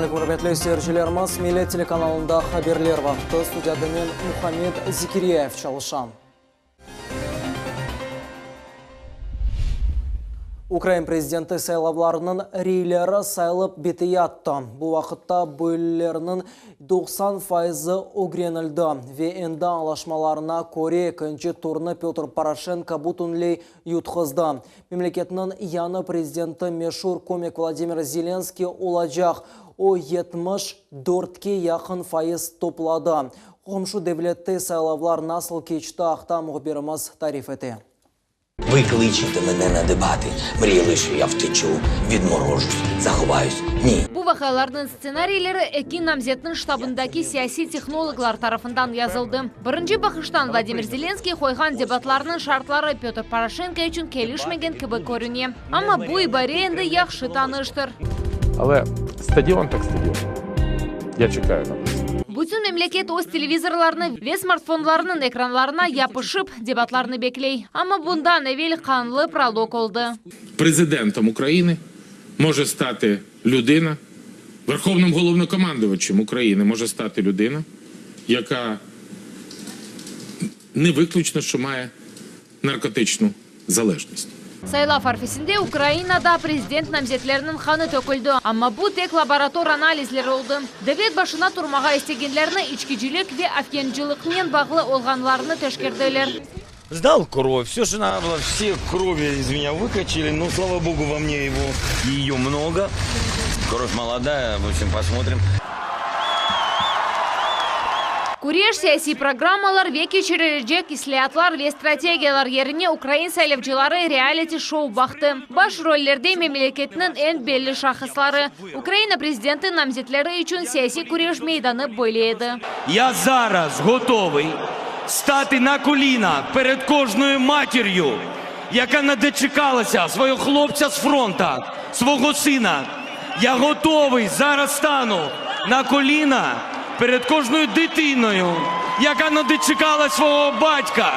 Selâm aleyküm, ürmetli seyircilerimiz! Millet telekanalında haberler vaqtı. Studiyada men, Muhammed Zekiryayev, çalışam. Ukrain prezidenti saylavlarınıñ reyleri sayılıp biteyattı. Bu vaqıtta böyleleriniñ 90 fayızı ögrenildi ve endi añlaşmalarına köre ekinci turnı Pötr Poroşenko bütünley yutquzdı. Memleketniñ yañı prezidenti meşur komik Vladimir Zelenskiy olacaq, o 74-ke yaqın fayız topladı. Qomşu devlette saylavlar nasıl keçti aqta mühbirimiz tarif ete. Ви кличете мене на дебати, мріяли, що я втечу, відморожусь, заховаюсь. Ні. Bu vaqialarnıñ stsenariyleri eki namzetniñ ştabındaki siyasiy tehnologlar tarafından yazıldı. Birinci baqıştan Vladimir Zelenskiy qoyğan debatlarnıñ şartları Pötr Poroşenko içün kelişmegen kibi körüne. Amma bu ibare endi yahşı tanıştır. Але стадіон так стадіон. Я чекаю на вас. Bütün memleket öz televizorlarını ve smartfonlarınıñ ekranlarına yapışıp, debatlarnı bekley. Amma bundan evel qanlı prolog oldı. Президентом України може стати людина, Верховним головнокомандувачем України може стати людина, яка не виключно, що має наркотичну залежність. Saylav arfesinde Ukrainada prezident namzetleriniñ qanı töküldi, amma bu tek laborator analizleri oldı. Devlet başına turmağa istegenlerni içkicilik ve afyancılıqnen bağlı olğanlarını teşkerdiler. Сдал кровь, все, что надо было, все крови из меня выкачали, но, слава богу, во мне его, ее много. Кровь молодая, в общем, посмотрим. Küreş, siyasiy programmalar ve keçirilecek islâatlar ve strategiyalar yerine ukrain saylavcıları reality-şou baqtı. Baş rollerde memleketniñ eñ belli şahısları. Ukraina prezidenti namzetleri içün siyasiy küreş meydanı böyle edi. Я зараз готовий стати на коліна перед кожною матір'ю, яка не дочекалася свого хлопця з фронта, свого сина. Я готовий зараз стану на коліна перед кожною дитиною, яка не дочекала свого батька.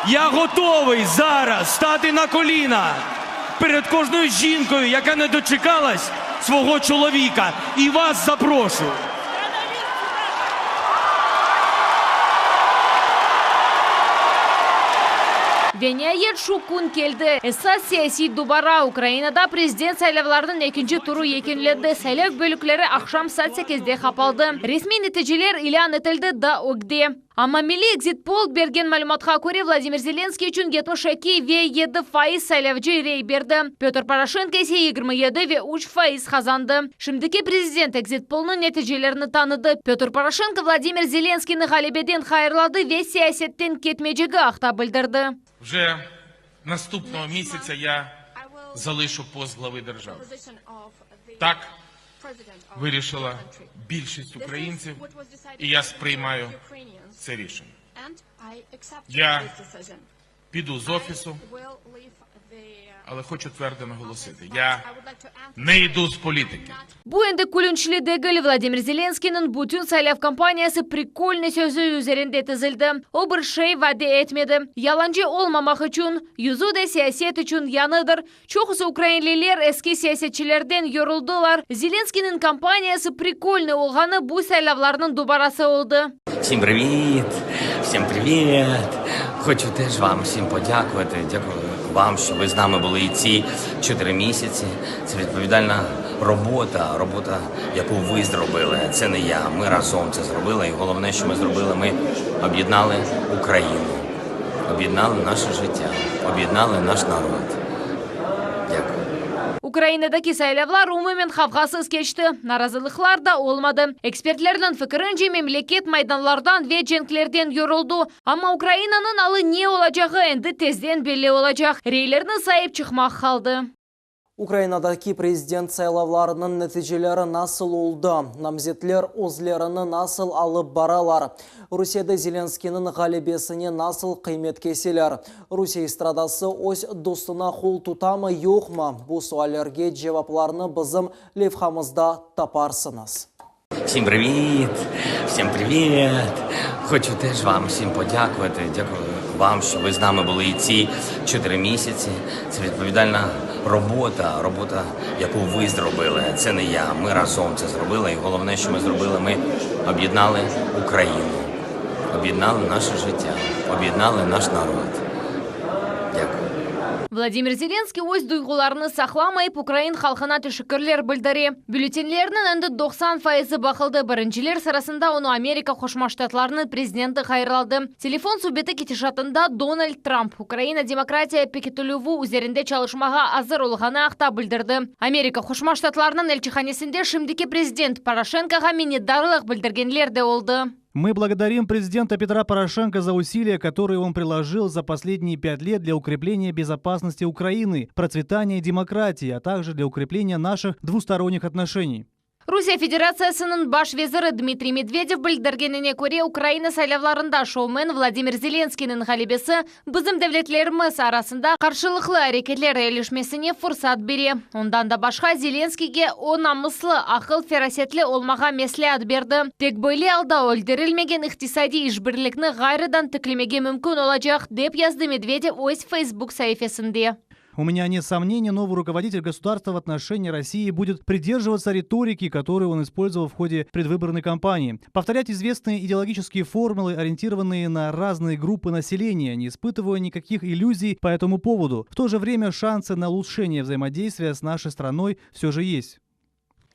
Я готовий зараз стати на коліна перед кожною жінкою, яка не дочекалась свого чоловіка. І вас запрошую. Ve niayet şu kün keldi. Esas siyasiy dubara, Ukrainada prezident saylavlarınıñ ekinci turu yekünlendi. Saylav bölükleri aqşam saat sekizde qapaldı. Resmiy neticeler ilân etildi daa ögde. Amma milliy ekzit-pol bergen malümatqa köre, Vladimir Zelenskiy içün 72 ve 7% saylavcı rey berdi, Pötr Poroşenko ise 27 ve 3% qazandı. Şimdiki prezident ekzit-polnıñ neticelerini tanıdı. Pötr Poroşenko Vladimir Zelenskiyni ğalebeden hayırladı ve siyasetten ketmecegi aqta bildirdi. Вже наступного місяця я залишу пост глави держави. Так вирішила більшість українців, і я сприймаю це рішення. Я піду з офісу, але хочу твердо наголосити, я не йду з політики. Bu endi külünçli degil, Vladimir Zelenskıynıñ bütün saylav kampaniyası prikolnıy sözü üzerinde tizildi. O bir şey vade etmedi. Yalancı olmamaq içün, yüzü de siyaset içün yañıdır. Çoqusı ukrainliler eski siyasetçilerden yoruldılar. Zelenskıynıñ kampaniyası prikolnıy olğanı bu saylavlarnıñ dubarası oldı. Всім привіт! Всім привіт! Хочу теж вам всім подякувати. Дякую вам, що ви з нами були і ці 4 місяці. Це відповідальна робота, робота, яку ви зробили. Це не я. Ми разом це зробили. І головне, що ми зробили, ми об'єднали Україну, об'єднали наше життя, об'єднали наш народ. Дякую. Ukrainadaki saylavlar umumen qavğasız keçti, narazılıqlar da olmadı. Ekspertlerniñ fikirince, memleket maydanlardan ve cenklerden yoruldı. Amma Ukrainanıñ alı ne olacağı endi tezden belli olacaq. Reylerni sayıp çıqmaq qaldı. Ukrainadaki prezident saylavlarınıñ neticeleri nasıl oldı? Namzetler özlerini nasıl alıp baralar? Rusiyede Zelenskıynıñ ğalebesine nasıl qıymet keseler? Rusiye estradası öz dostuna qol tutamı, yoqmı? Bu suallerge cevaplarnı bizim levhamızda taparsıñız. Всім привіт! Всім привіт! Хочу теж вам всім подякувати. Дякую. вам, що ви з нами були і ці 4 місяці. Це відповідальна робота, робота, яку ви зробили. Це не я. Ми разом це зробили. І головне, що ми зробили, ми об'єднали Україну, об'єднали наше життя, об'єднали наш народ. Дякую. Vladimir Zelenskiy öz duyğularını saqlamayıp, ukrain halqına teşekkürler bildire. Bülletenlerniñ endi 90 fayızı baqıldı. Birinciler sırasında onı Amerika Qoşma Ştatlarınıñ prezidenti hayırladı. Telefon subeti ketişatında Donald Trump, Ukraina demokratiya pekitilüvi üzerinde çalışmağa azır olğanı aqta bildirdi. Amerika Qoşma Ştatlarınıñ elçihanesinde şimdiki prezident Poroşenkoğa minnetdarlıq bildirgenler de oldı. Мы благодарим президента Петра Порошенко за усилия, которые он приложил за последние 5 лет для укрепления безопасности Украины, процветания демократии, а также для укрепления наших двусторонних отношений. Rusiye Federatsiyasınıñ baş veziri Dmitriy Medvedev bildirgenine köre, Ukraina saylavlarında şoumen Vladimir Zelenskiyniñ ğalebesi bizim devletlerimiz arasında qarşılıqlı areketler eyileşmesine fursat bere. Ondan da başqa Zelenskiyge o namuslı, aqıl-ferasetli olmağa mesleat berdi. Tek böyle alda öldürilmegen iqtisadiy işbirlikni ğayrıdan tiklemege mümkün olacaq, dep yazdı Medvedev öz Facebook saifesinde. У меня нет сомнений, новый руководитель государства в отношении России будет придерживаться риторики, которую он использовал в ходе предвыборной кампании. Повторять известные идеологические формулы, ориентированные на разные группы населения, не испытывая никаких иллюзий по этому поводу. В то же время шансы на улучшение взаимодействия с нашей страной все же есть.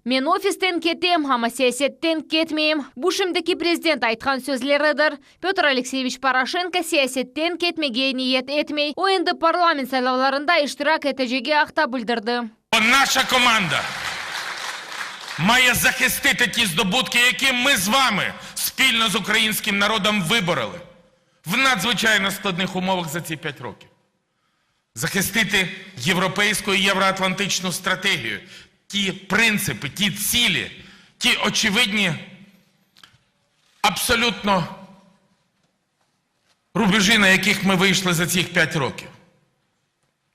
Men ofisten ketem, amma siyasetten ketmeyim. Bu şimdiki prezident aytqan sözleridir. Petr Alekseyeviç Poroşenko siyasetten ketmege niyet etmey. O endi parlament saylavlarında iştirak etecegi aqta bildirdi. Наша команда має захистити ті здобутки, які ми з вами спільно з українським народом вибороли в надзвичайно складних умовах за ці 5 років. Захистити європейську і євроатлантичну стратегію, ті принципи, ті цілі, ті очевидні, абсолютно рубежі, на яких ми вийшли за цих 5 років,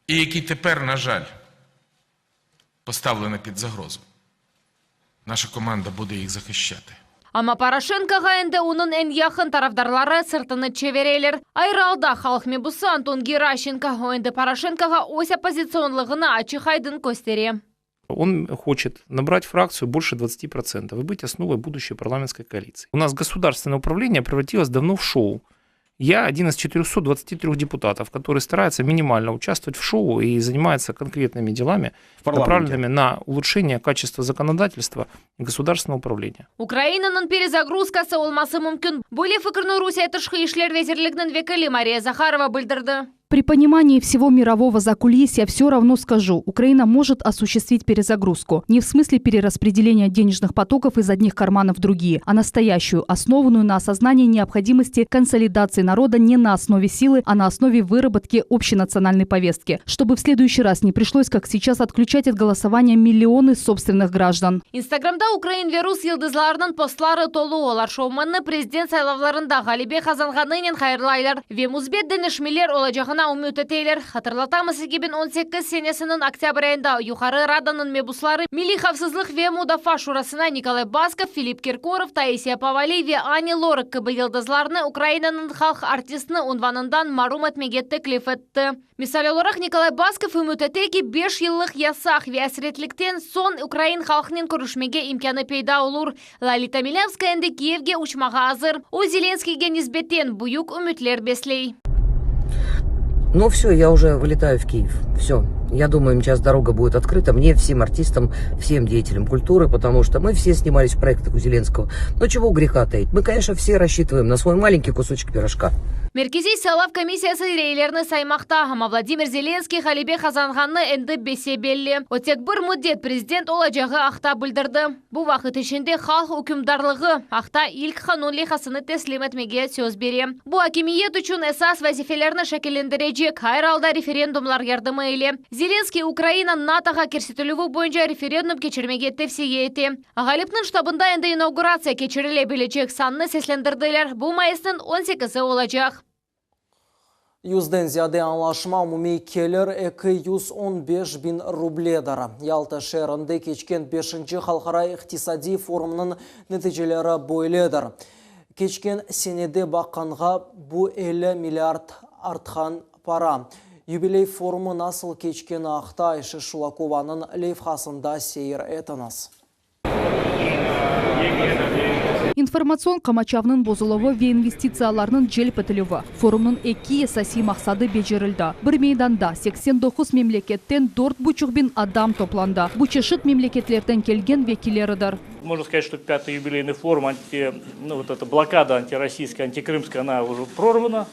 і які тепер, на жаль, поставлені під загрозу. Наша команда буде їх захищати. Amma Poroşenkoğa endi onıñ eñ yaqın tarafdarları sırtını çevireler. Ayrı alda halq mebusı Anton Geraşenko o endi Poroşenkoğa öz oppozitsionlığını açıq-aydın köstere. Он хочет набрать фракцию больше 20% и быть основой будущей парламентской коалиции. У нас государственное управление превратилось давно в шоу. Я один из 423 депутатов, который старается минимально участвовать в шоу и занимается конкретными делами, В парламенте. направленными на улучшение качества законодательства и государственного управления. Ukrainanıñ перезагрузкасы olması mümkün. Böyle fikirni Rusiye Tışqı işler vezirliginiñ vekili Mariya Zaharova bildirdi. При понимании всего мирового закулисья все равно скажу, Украина может осуществить перезагрузку. Не в смысле перераспределения денежных потоков из одних карманов в другие, а настоящую, основанную на осознании необходимости консолидации народа не на основе силы, а на основе выработки общенациональной повестки. Чтобы в следующий раз не пришлось, как сейчас, отключать от голосования миллионы собственных граждан. Instagramda ukrain ve rus yıldızlarınıñ postları tolu. Olar şoumenni prezident saylavlarında ğalebe qazanğanınen hayırlaylar ve müsbet deñişmeler olacağına ümüt eteler. Hatırlatamız 2018 senesiniñ oktâbr ayında Yuqarı Radanıñ mebusları Milliy havfsızlıq ve mudafaa şurasına Nikolay Baskov, Filipp Kirkorov, Taisiya Povali ve Ani Lorak kibi yıldızlarnı Ukrainanıñ halq artisti unvanından marum etmege teklif etti. Misal olaraq Nikolay Baskov ümüt ete ki, 5 yıllıq yasaq ve asretlikten soñ ukrain halqınen körüşmege imkânı peyda olur. Lolita Milâvskaya endi Kiyevge uçmağa azır. O Zelenskiyge nisbeten büyük ümütler besley. Ну все, я уже вылетаю в Киев. Все. Я думаю, сейчас дорога будет открыта мне, всем артистам, всем деятелям культуры, потому что мы все снимались в проектах у Зеленского. Но чего греха таить? Мы, конечно, все рассчитываем на свой маленький кусочек пирожка. Merkeziy saylav komissiyası reylerni saymaqta, amma Vladimir Zelenskiy ğalebe qazanğanı endi bese-belli. O tek bir müddet prezident olacağı aqta bildirdi. Bu vaqıt içinde halq ükümdarlığı aqta ilk qanun leyhasını teslim etmege söz bere. Bu akimiyet içün esas vazifelerni şekillendirecek ayrı alda referendumlar yardımı ile. Zelenskiy Ukraina NATOğa kirsetilüvi boyunca referendum keçirmege tevsiye ete. Ğalipniñ ştabında endi inauguratsiya keçirile bilecek sanni seslendirdiler. Bu mayısnıñ 18-i olacaq. Yüzden ziyade añlaşma umumiy kelir 215 biñ rubledir. Yalta şeerinde keçken 5. Halqara iqtisadiy forumnıñ neticeleri böyledir. Keçken senege baqqanda bu 50 milliard. artqan para. Yubiley forumı nasıl keçkeni aqta Ayşe Şulakovanıñ leyhasında seyir etiñiz. İnformatsion qamaçavnıñ bozuluvı ve investitsiyalarnıñ celp etilüvi, forumnıñ eki esasiy maqsadı becerildi. Bir meydanda 89 memleketten dört buçuq biñ adam toplandı, bu çeşit memleketlerden kelgen vekilleridir. Можно сказать, что пятый юбилейный форум, анти, ну, вот эта блокада антироссийская, антикрымская, она уже прорвана.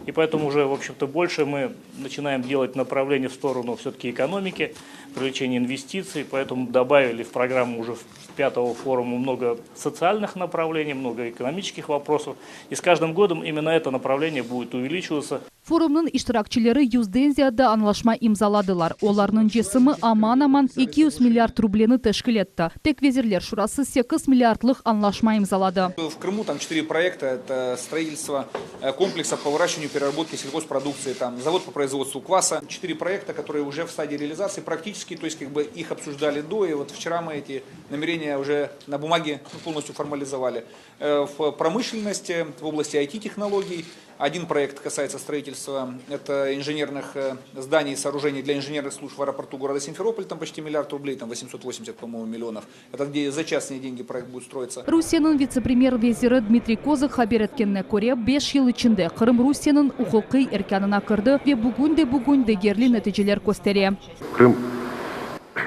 И поэтому уже, в общем-то, больше мы начинаем делать направление в сторону все-таки экономики, привлечения инвестиций. Поэтому добавили в программу уже пятого форума много социальных направлений, много экономических вопросов. И с каждым годом именно это направление будет увеличиваться. Forumnıñ iştirakçileri yüzden ziyade añlaşma imzaladılar. Olarnıñ cesimi aman-aman 200 milliard rubleni teşkil etti. Tek Vezirler Şurası 8 milliardlıq añlaşma imzaladı. В Крыму там четыре проекта. Это строительство э, комплексов по выращиванию и переработке сельхозпродукции, там завод по производству кваса. Четыре проекта, которые уже в стадии реализации практически, то есть как бы их обсуждали до, и вот вчера мы эти намерения уже на бумаге ну, полностью формализовали. Э, в промышленности, в области IT-технологий, один проект касается строительства, это инженерных э, зданий и сооружений для инженерных служб в аэропорту города Симферополь, там почти миллиард рублей, там 880, по-моему, миллионов. Это где за частные деньги проект будет строиться. Rusiyeniñ vitse-premyer veziri Dmitriy Kozak haber etkenine köre, 5 yıl içinde Qırım Rusiyeniñ uquqiy erkânına kirdi ve bugün de bugün degerli neticeler köstere. Крым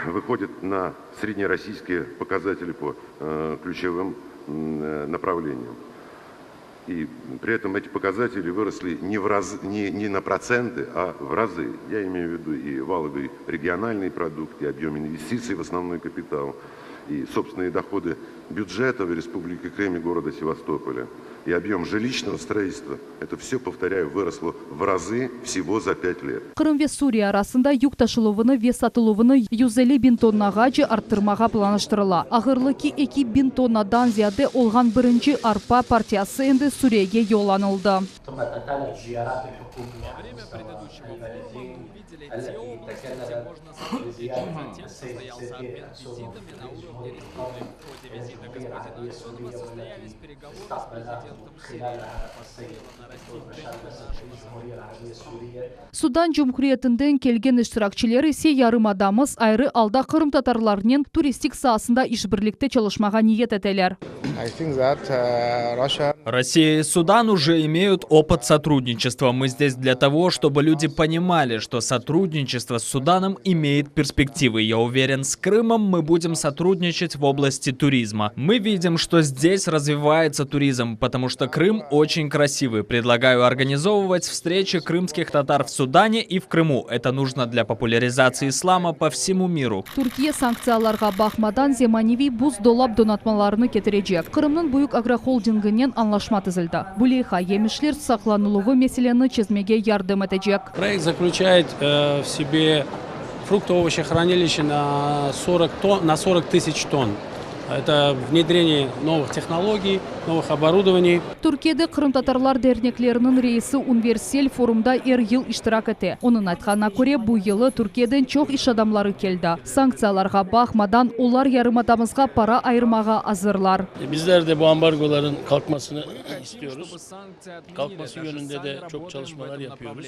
выходит на среднероссийские показатели по э, ключевым э, направлениям. И при этом эти показатели выросли не, в раз, не, не на проценты, а в разы. Я имею в виду и валовый региональный продукт, и объем инвестиций в основной капитал, и собственные доходы бюджета в Республике Крым и города Севастополя, и объем жилищного строительства. Это все, повторяю, выросло в разы всего за пять лет. Qırım ve Suriye arasında yük taşıluvını ve satıluvını 150 biñ tonnağace arttırmağa planlaştırıla. Ağırlığı 2 biñ tonnadan ziyade olğan birinci arpa partiyası endi Suriyege yollanıldı. ثم تتالت زيارات الحكومية على مستوى البلدين التي تكللت بزيارة السيد سيرجي أكسونوف رئيس جمهورية القرم إلى الجمهورية العربية السورية والتي استقبله خلالها السيد الدكتور بشار الأسد رئيس الجمهورية العربية السورية Sudan Cumhuriyetinden kelgen iştirakçiler ise yarımadamız ayrı alda qırımtatarlarnen turistik saasında işbirlikte çalışmağa niyet eteler. Россия и Судан уже имеют опыт сотрудничества. Мы здесь для того, чтобы люди понимали, что сотрудничество с Суданом имеет перспективы. Я уверен, с Крымом мы будем сотрудничать в области туризма. Мы видим, что здесь развивается туризм, потому что Крым очень красивый. Предлагаю организовывать встречи крымских татар в Судане и в Крыму. Это нужно для популяризации ислама по всему миру. Türkiye sanktsiyalarğa baqmadan zemaneviy buzdolap donatmalarını ketirecek. Qırımnıñ büyük agroholdinginen añlaşma tizildi. Bu leyha yemişler saqlanıluvı meseleni çezmege yardım etecek. Проект заключает э, в себе фрукто-овощехранилище на 40, тонн, на 40 тысяч тонн. Это внедрение новых технологий, новых оборудований. Türkiyede qırımtatarlar dernekleriniñ reisi Ünver Sel forumda er yıl iştirak ete. Onıñ aytqanına köre bu yılı Türkiyeden çoq iş adamları keldi. Sanktsiyalarğa baqmadan olar yarımadamızğa para ayırmağa azırlar. Bizler de bu ambargoların kalkmasını istiyoruz. Kalkması yönünde de çok çalışmalar yapıyoruz.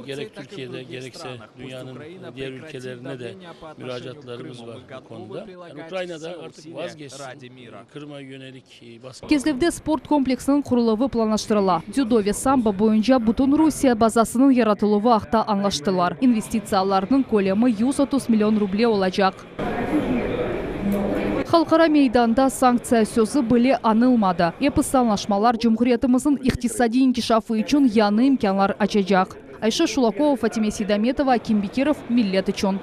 Gerek Türkiye'de gerekse dünyanın diğer ülkelerine de müracaatlarımız var bu konuda. Yani Ukrayna da artık vazgeçsin. Kırım'a yönelik baskı. Kezlevde sport kompleksiniñ quruluvı planlaştırıla. Dzüdo ve sambo boyunca bütün Rusiye bazasınıñ yaratıluvı aqta añlaştılar. İnvestitsiyalarnıñ kölemi 130 million ruble olacaq. Halqara meydanda sanktsiya sözü bile añılmadı. Episi añlaşmalar cumhuriyetimizniñ iqtisadiy inkişafı içün yañı imkânlar açacaq. Ayşe Şulakova, Fatime Seydametova, Akim Bekirov, Millet içün.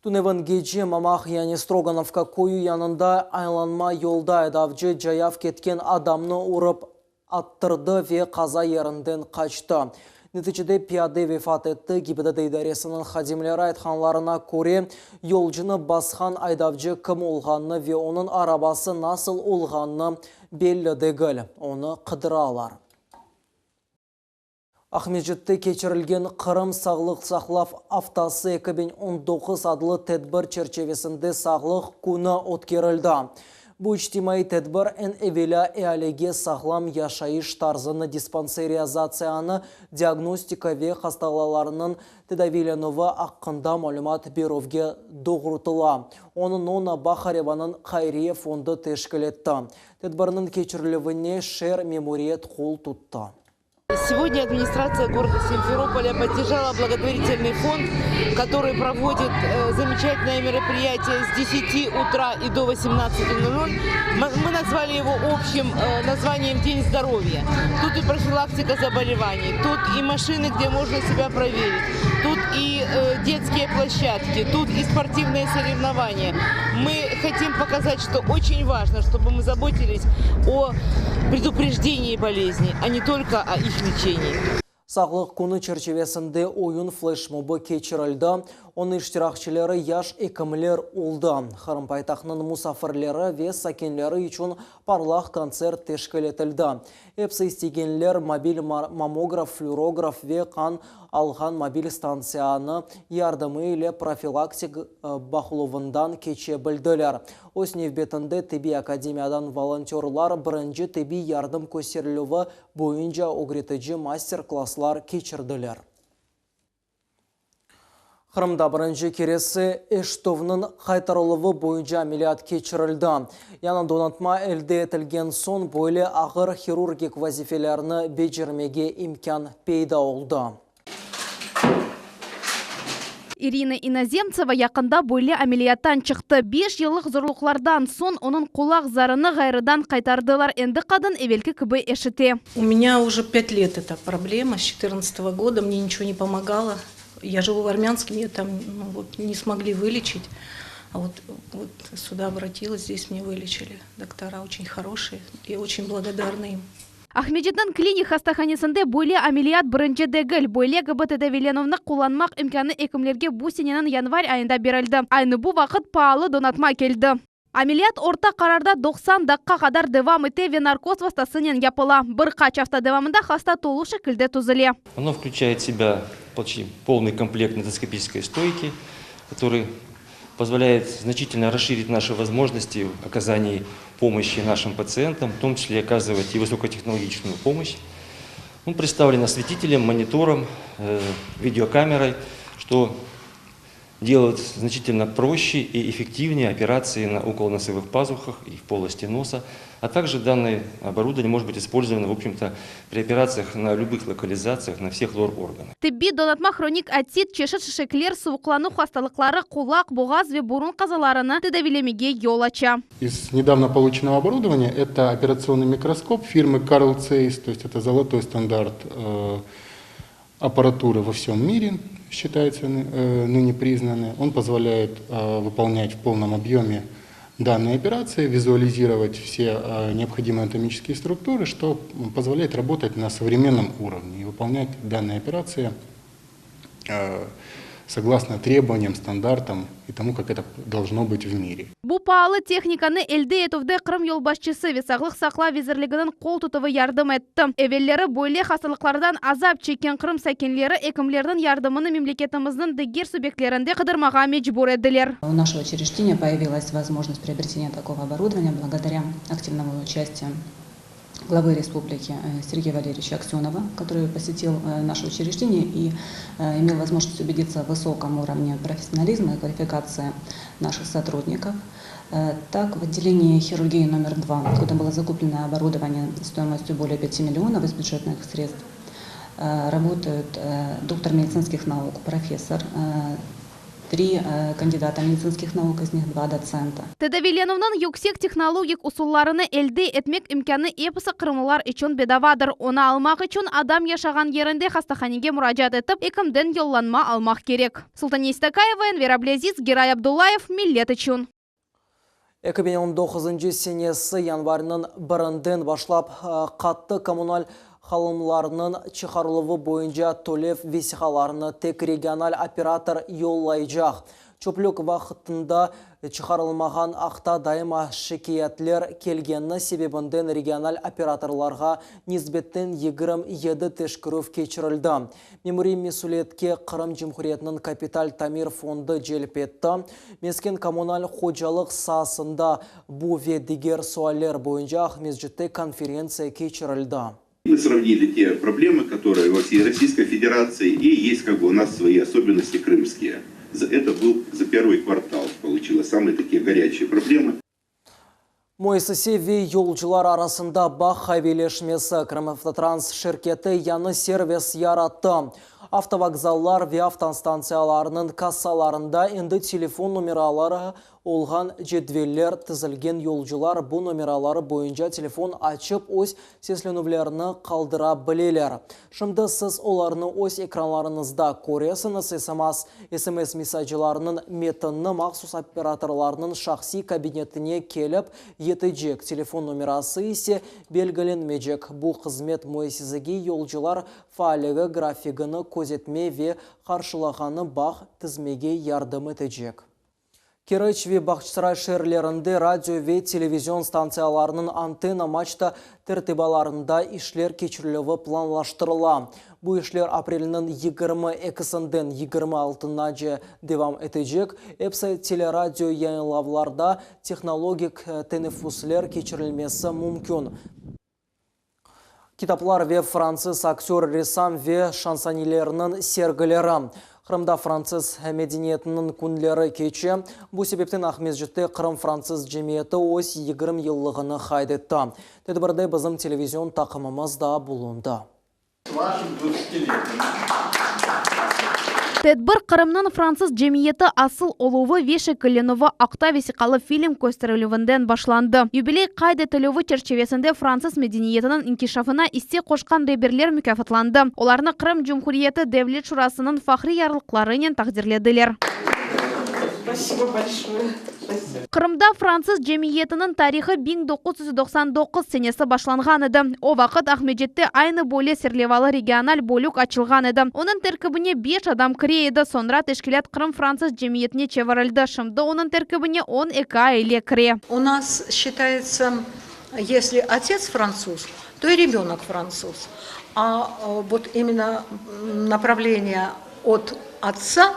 Tünevin gece Mamaq yani Stroganovka köyü yanında aylanma yolda aydavcı cayav ketken adamnı urıp attırdı ve qaza yerinden qaçtı. Neticede piyade vefat etti. GİBDD idaresiniñ hadimleri aytqanlarına köre, yolcunı basqan aydavcı kim olğanını ve onıñ arabası nasıl olğanını belli degil. Onı qıdıralar. Aqmescitte keçirilgen Qırım sağlıq saqlav aftası 2019 adlı tedbir çerçivesinde sağlıq künü ötkerildi. Bu içtimaiy tedbir eñ evelâ ealige sağlam yaşayış tarzını, dispanserizatsiyanı, diagnostika ve hastalalarnıñ tedaviylenüvi aqqında malümat berüvge doğrutıla. Onı Nonna Baharevanıñ hayriye fondu teşkil etti. Tedbirniñ keçirilüvine şeer memuriyet qol tuttı. Сегодня администрация города Симферополя поддержала благотворительный фонд, который проводит э, замечательное мероприятие с 10 утра и до 18.00. Мы назвали его общим э, названием «День здоровья». Тут и профилактика заболеваний, тут и машины, где можно себя проверить, тут и э, детские площадки, тут и спортивные соревнования. Мы хотим показать, что очень важно, чтобы мы заботились о предупреждении болезней, а не только о их лечении. Sağlıq künü çerçivesinde oyun fleşmobı keçirildi. Onıñ iştirakçileri yaş ekimler oldı. Qırım paytahtınıñ musafirleri ve sakinleri içün parlaq kontsert teşkil etildi. Episi istegenler mobil mammograf, flürograf ve qan alğan mobil stantsiyanı yardımı ile profilaktik baqıluvından keçe bildiler. Öz nevbetinde tibbiy akademiyadan volontörlar birinci tibbiy yardım kösterilüvi boyunca ögretici master-klasslar keçirdiler. Qırımda birinci keresi eşitüvniñ qaytarıluvı boyunca ameliyat keçirildi. Yañı donatma elde etilgen soñ böyle ağır hirurgik vazifelerni becermege imkân peyda oldı. İrina İnozemtseva yaqında böyle ameliyattan çıqtı. Beş yıllıq zorluqlardan soñ onıñ qulaq zarını ğayrıdan qaytardılar. Endi qadın evelki kibi eşite. У меня уже пять лет эта проблема, с четырнадцатого года, мне ничего не помогало. Я живу в Армянске, меня там ну, вот, не смогли вылечить. А вот, вот сюда обратилась, здесь мне вылечили. Доктора очень хорошие, я очень благодарна им. Aqmescitniñ klinik hastahanesinde böyle ameliyat birinci degil. Böyle kibi tedaviylenüvni qullanmaq imkânı ekimlerge bu seneniñ yanvar ayında berildi. Aynı bu vaqıt paalı donatma keldi. Ameliyat orta qararda 90 daqqa qadar devam ete ve narkoz vastasınen yapıla. Bir qaç afta devamında hasta tolu şekilde tüzele. Оно включает в себя почти полный комплект эндоскопической стойки, который позволяет значительно расширить наши возможности в оказании помощи нашим пациентам, в том числе оказывать и высокотехнологичную помощь. Он представлен осветителем, монитором, э, видеокамерой, что делает значительно проще и эффективнее операции на околоносовых пазухах и в полости носа, а также данное оборудование может быть использовано, в общем-то, при операциях на любых локализациях, на всех лор-органах. Tibbiy donatma hronik otit, çeşit şişikler, suvuqlanuv hastalıqları, qulaq, boğaz ve burun qazalarını tedaviylemege yol aça. Из недавно полученного оборудования это операционный микроскоп фирмы Carl Zeiss, то есть это золотой стандарт э, аппаратуры во всем мире, считается э, ныне признанный. Он позволяет э, выполнять в полном объеме данные операции, визуализировать все э, необходимые анатомические структуры, что позволяет работать на современном уровне и выполнять данные операции согласно требованиям, стандартам и тому, как это должно быть в мире. Bu paalı tehnikanı elde etüvde Qırım yolbaşçısı ve Sağlıq saqlav nazirliginiñ qol tutuvı yardım etti. Evelleri böyle hastalıqlardan azap çekken Qırım sakinleri ekimlerniñ yardımını memleketimizniñ diger subyektlerinden qıdırmağa mecbur ediler. У нашего учреждения появилась возможность приобретения такого оборудования благодаря активному участию главы республики э, Сергея Валерьевича Аксенова, который посетил э, наше учреждение и э, имел возможность убедиться в высоком уровне профессионализма и квалификации наших сотрудников. Так, в отделении хирургии номер два, куда было закуплено оборудование стоимостью более 5 миллионов из бюджетных средств, работают доктор медицинских наук, профессор, три кандидата медицинских наук, из них два доцента. Tedaviylenüvniñ yüksek tehnologik usullarını elde etmek imkânı episi qırımlılar içün bedavadır. Onı almaq içün adam yaşağan yerinde hastahanege muracaat etip, ekimden yollanma almaq kerek. Sultaniye Stakayeva, Enver Ablâziz, Giray Abdullayev, Millet içün. 2019 senesi yanvarınıñ birinden başlap qattı kommunal qalımlarınıñ çıqarıluvı boyunca tölev vesiqalarını tek regional operator yollaycaq. Çöplük vaqtında çıqarılmağanı aqta daima şikâyetler kelgeni sebebinden regional operatorlarğa nisbeten 27 teşkerüv keçirildi. Memuriy mesüliyetke Qırım Cumhuriyetiniñ kapital tamir fondu celp etti. Mesken-kommunal hocalıq saasında bu ve diger sualler boyunca Aqmescitte konferentsiya keçirildi. Мы сравнили те проблемы, которые во всей Российской Федерации, и есть как бы у нас свои особенности крымские. Это был за первый квартал, получилось самые такие горячие проблемы. Müessise ve yolcular arasında bağ qaviyleşmesi Krımavtotrans şirketi yañı servis yarattı. Avtovokzallar ve avtostantsiyalarnıñ kassalarında endi telefon nomeraları olğan cedveller tizilgen yolcular bu nomeraları boyunca telefon açıp öz seslenüvlerini qaldıra bileler. Şimdi siz olarnı öz ekranlarıñızda köresiñiz SMS, SMS mesaclarınıñ metinni mahsus operatorlarnıñ şahsiy kabinetine kelip yetecek, telefon nomerası ise belgilenmeycek. Bu hızmet müessisege yolcular faalligi grafigini közetme ve qarşılağanı bağ tizmege yardım etecek. Keriç ve Bağçasaray şeerlerinde radio ve televizion stantsiyalarınıñ antenna maçta tertibatlarında işler keçirilüvi planlaştırıla. Bu işler aprelniñ 22-sinden 26-nace devam etecek. Episi teleradio yayınlavlarda tehnologik teneffüsler keçirilmesi mümkün. Kitaplar ve fransız aktör, ressam ve şansonyeleriniñ sergileri. Qırımda fransız medeniyetiniñ künleri keçe. Bu sebepten Aqmescitte Qırım fransız cemiyeti öz 20 yıllığını qayd etti. Tedbirde bizim televizion taqımımız da bulundı. С вашим 20-летием. Tedbir Qırımnıñ fransız cemiyeti asıl oluvı ve şekillenüvi aqta vesiqalı film kösterilüvinden başlandı. Yubiley qayd etilüvi çerçivesinde fransız medeniyetiniñ inkişafına isse qoşqan reberler mukâfatlandı. Olarnı Qırım Cumhuriyeti Devlet Şurasınıñ fahriy yarlıqlarınen taqdirlediler. Спасибо большое. Спасибо. Qırımda fransız cemiyetiniñ tarihı 1999 senesi başlanğan edi. O vaqıt Aqmescitte aynı böyle serlevalı regional bölük açılğan edi. Onıñ terkibine beş adam kire edi, soñra teşkilât Qırım fransız cemiyetine çevirildi, şimdi onıñ terkibine 12 aile kire. У нас считается, если отец француз, то и ребенок француз. А вот именно направление от отца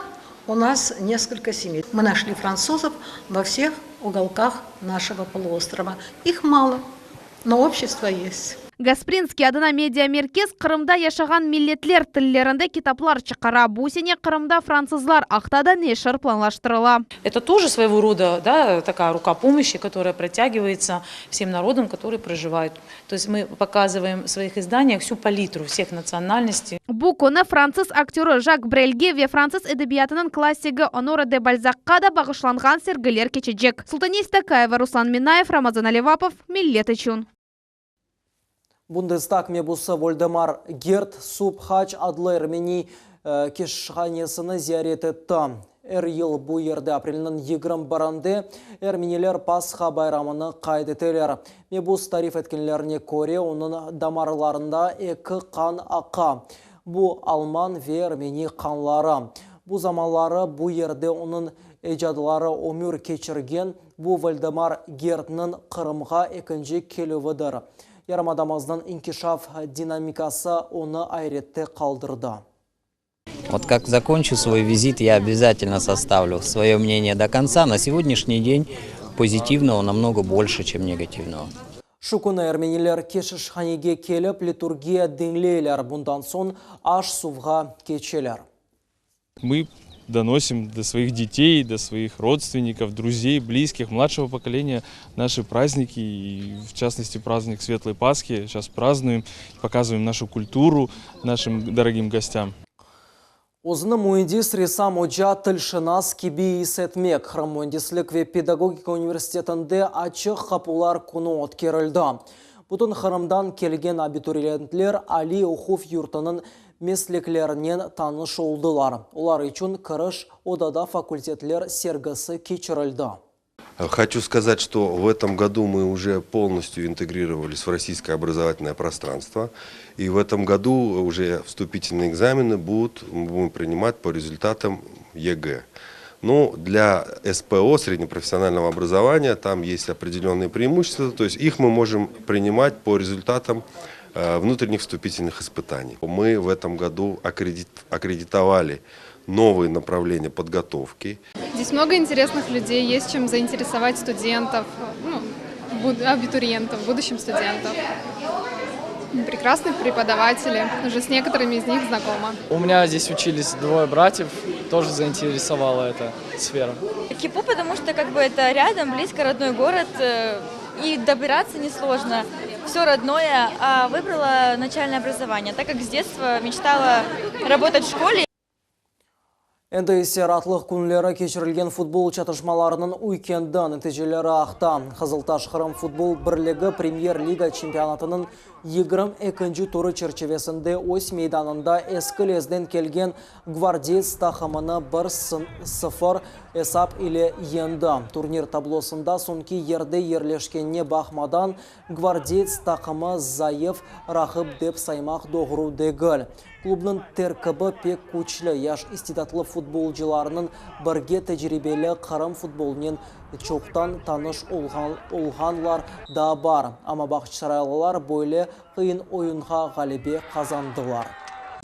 у нас несколько семей. Мы нашли французов во всех уголках нашего полуострова. Их мало, но общество есть. Gasprinskiy adına media merkez Qırımda yaşağan milletler tillerinde kitaplar çıqara. Bu sene Qırımda fransızlar aqta da neşir planlaştırıla. Это тоже своего рода да, такая рука помощи, которая протягивается всем народам, которые проживают. То есть мы показываем в своих изданиях всю палитру всех национальностей. Bu künü fransız aktörı Jak Brelge ve fransız edebiyatınıñ klassigi Onore de Balzakqa da bağışlanğan sergiler keçecek. Sultaniye Stakayeva, Ruslan Minayev, Ramazan Alevapov, Millet içün. Bundestag mebusı Voldemar Gert Surp Haç adlı ermeni keşişhanesini ziyaret etti. Er yıl bu yerde aprelniñ 21-nde ermeniler Pasha bayramını qayd eteler. Mebus tarif etkenlerine köre, onıñ damarlarında eki qan aqa. Bu alman ve ermeni qanları. Bu zamanları bu yerde onıñ ecdatları ömür keçirgen bu Voldemar Gertniñ Qırımğa ekinci kelüvidir. Yarımadamıznıñ inkişaf dinamikası onı ayrette qaldırdı. Вот как закончу свой визит, я обязательно составлю свое мнение до конца. На сегодняшний день позитивного намного больше, чем негативного. Şu künü ermeniler keşişhanege kelip liturgiya diñleyler. Bundan soñ aş-suvğa keçeler. Мы доносим до своих детей, до своих родственников, друзей, близких, младшего поколения наши праздники, и в частности праздник Светлой Пасхи. Сейчас празднуем, показываем нашу культуру нашим дорогим гостям. Özüni müendis, ressam, oca, tilşınas kibi is etmek. Qırım müendislik ve pedagogika universitetinde açıq qapular künü ötkerildi. Bütün Qırımdan kelgen abituriyentler aliy oquv yurtunıñ mesleklerinen tanış oldılar. Olar içün kiriş odada fakultetler sergisi keçirildi. Хочу сказать, что в этом году мы уже полностью интегрировались в российское образовательное пространство. И в этом году уже вступительные экзамены будут, мы будем принимать по результатам ЕГЭ. Ну, для СПО, среднепрофессионального образования, там есть определенные преимущества, то есть их мы можем принимать по результатам э, внутренних вступительных испытаний. Мы в этом году аккредитовали новые направления подготовки. Здесь много интересных людей, есть чем заинтересовать студентов, ну, абитуриентов, в будущем студентов. Прекрасные преподаватели, уже с некоторыми из них знакома. У меня здесь учились двое братьев, тоже заинтересовала эта сфера. КИПУ, потому что как бы это рядом, близко родной город, э, и добираться несложно. Все родное, а выбрала начальное образование, так как с детства мечтала работать в школе. Endi ise raatlıq künleri keçirilgen futbol çatışmalarınıñ üykendi neticeleri aqta. Qızıltaş Qırım futbol birligi Premyer-liga çempionatınıñ 22-nci turı çerçivesinde öz meydanında Eski Lezden kelgen Gvardeyts taqımını bir, sıfır esap ile yeñdi. Turnir tablosında soñki yerde yerleşkenine baqmadan, Gvardeyts taqımı zayıf raqip dep saymaq doğru degil. Klubnıñ terkibi pek küçlü, yaş istidatlı futbolcılarnıñ birge tecribeli Qırım futbolınen çoqtan tanış olğanlar da bar. Amma bağçasaraylılar böyle qıyın oyunğa ğalebe qazandılar.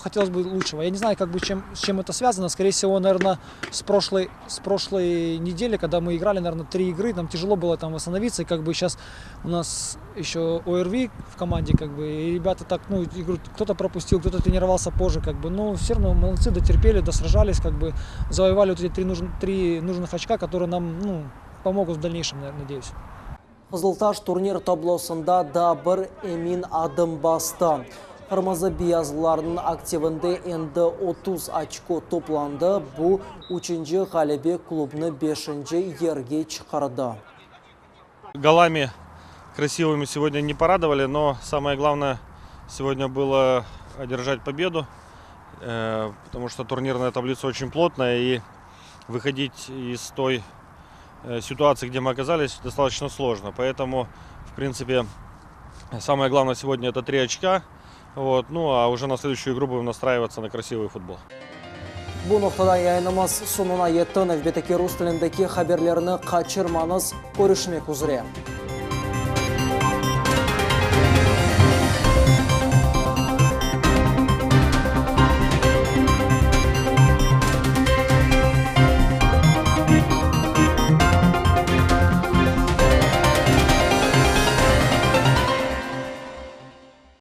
Хотелось бы лучшего. Я не знаю, как бы чем, с чем это связано. Скорее всего, наверное, с прошлой, с прошлой недели, когда мы играли, наверное, три игры, нам тяжело было там восстановиться. И как бы сейчас у нас еще ОРВИ в команде, как бы, и ребята так, ну, игру кто-то пропустил, кто-то тренировался позже, как бы, но все равно молодцы, дотерпели, досражались, как бы, завоевали вот эти три, нужн, три нужных очка, которые нам, ну, помогут в дальнейшем, наверное, надеюсь. Qızıltaş turnir tablosında daa bir emin adım bastı. Qırmızı-beyazlılarnıñ aktivinde endi 30 oçko toplandı, bu üçünci ğalebe klubnı beşinci yerge çıqardı. Голами красивыми сегодня не порадовали, но самое главное сегодня было одержать победу, э, потому что турнирная таблица очень плотная и выходить из той э, ситуации, где мы оказались, достаточно сложно. Поэтому, в принципе, самое главное сегодня это три очка. Вот, ну а уже на следующую игру будем настраиваться на красивый футбол. Bu noqtada yayınımız soñuna yetti. Nevbetteki rus tilindeki haberlerni qaçırmañız. Körüşmek üzre.